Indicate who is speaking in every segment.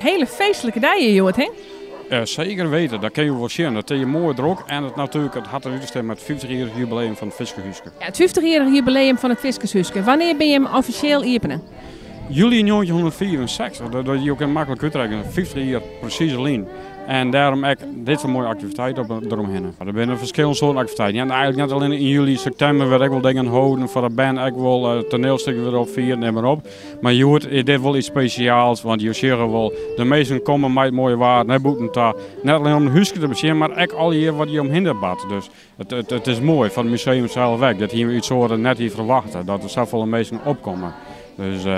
Speaker 1: Hele feestlike dei hjir hjoed, hè?
Speaker 2: Seker weten, dat kin je wol sjen. Dat is moai drok en it natuerlik it hat der út te stean mei it 50-jierrich jubileum fan it Fiskershúske.
Speaker 1: Ja, it 50-jierrich jubileum fan it Fiskershúske. Wannear binne jim offisjeel iepene?
Speaker 2: July 1965, dat jo kinne maklik útrekkenje, 50 jier presys lyn. En dêrom ek dit soart moaie aktiviteit op deromhinne. Der binne ferskillende soarten aktiviteiten. Ja, eigenlik net allinne yn july, septimber wurdt ek wol dingen holden foar de bern, ek wol toanielstikken wurde opfierd, nim mar op. Mar hjoed is dit wol iets spesjaals, want jo sjogge wol, de minsken komme mei it moaie waar nei bûten ta. Net allinne om it húske te besjen, mar ek allegear wat hjir omhinne bart. Dus it is moai foar it museum sels ek. Dat hiene we út soarte net hier ferwachte, dat der safolle minsken opkomme. Dus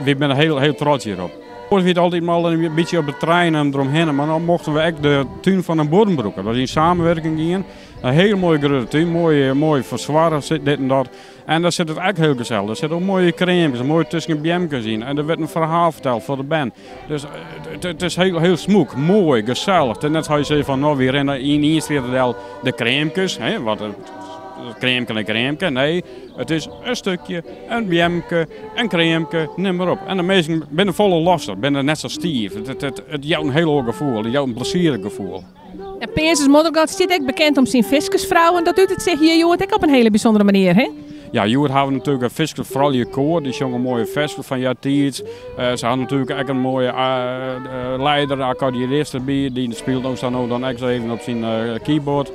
Speaker 2: wy binne hiel, hiel trots hjirop. Oars wie it altyd mar in bytsje op de trein en deromhinne, mar no mochten we ek de tún fan de buorren brûke. Dat is yn samenwurking gien. In hiele moaie grutte tún, moai, moai fersoarge, dit en dat. En daar sit it ek hiel gesellich. Der sitte ook moaie kreamkes, moai tusken beamkes yn. En der wurdt in ferhaal ferteld foar de bern. Dus it is hiel, hiel smûk, moai, gesellich. It is net sa je sizze fan, no, wy rinne yn ien strjitte del de kreamkes, hè, wat kreamke en kreamke. Nee, it is in stukje, in beamke, in kreamke, nim mar op. En de minsken binne folle losser, binne net sa stiif. It jout in hiel oar gefoel, it jout in plezierich gefoel.
Speaker 1: Ja, Peazens-Moddergat stiet ek bekend om syn fiskersfrouwen. Dat utert sich hjir hjoed ek op in hiele bysûndere manier, hè?
Speaker 2: Ja, hjoed hawwe we natuerlik in fiskersfrouljukoar. Dy sjonge moaie ferskes fan eartiids. Se hawwe natuerlik ek in moaie leider, akkordeonist derby. Dy spilet no sa no dan ek even op syn keyboard.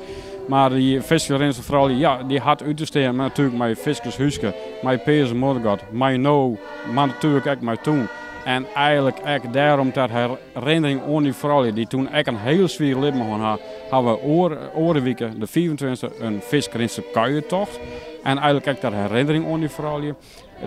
Speaker 2: Mar dy fiskersfroulju, ja, dy hat út te stean natuerlik mei Fiskershúske, mei Peazens-Moddergat, mei no, mar natuerlik ek mei toen. En eigenlik ek dêrom ter herinnering oan dy froulju dy't toen ek in hiel swier libben hân ha, hawwe we oare wike, de 25e, in fiskrinster kuiertocht. En eigenlik ek ter herinnering oan dy froulju.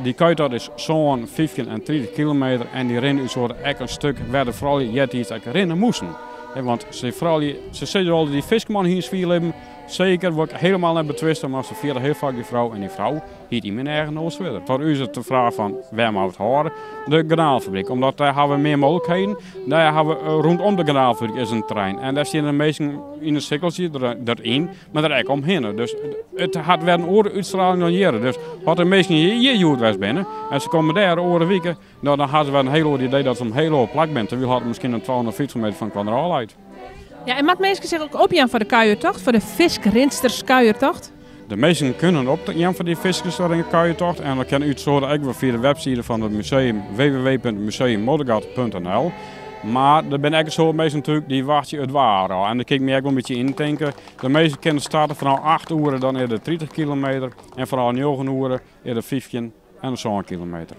Speaker 2: Dy kuiertocht is sân, 15 en 30 kilometer en dy rinne út soarte ek in stuk wêr de froulju eartiids ek rinne moasten. Want se froulju, se sizze altyd dy fiskman hie in swier libben. Seker, wol ik helemaal net betwisten, mar se fierde hiel faak dy frou en dy frou hie it yn myn eagen noait swierder. Foar ús is it de fraach fan wêr moatte we it hâlde? De garnalefabriek, omdat dêr hawwe we mear mooglikheden. Dêr hawwe we rûndom de garnalefabriek is in terrein en dêr steane de minsken yn in sirkeltsje deryn, mar der ek omhinne. Dus it hat wer in oare útstraling dan hjir. Dus as de minsken hjir hjoed west binne en se komme dêr oare wike, no dan hawwe se wer in hiel oar idee dat se op in hiel oar plak binne, terwyl it miskien in 250 meter fan elkoar ôf leit.
Speaker 1: Ja, en moat minsken sich ek opjaan foar de kuiertocht, foar de fiskrinsterskuiertocht?
Speaker 2: De minsken kunnen opjaan foar dy fiskerskuiertocht en dat kin útsoarte ek wer fia de webside fan it museum www.museummoddergat.nl. Mar der binne ek in soad minsken natuerlik dy wachtsje it waar ôf en dêr kin ik my ek wol in bytsje yntinke. De minsken kinne starte fanôf 8 oere, dan is it 30 kilometer en fanôf 9 oere is it 15 en 7 kilometer.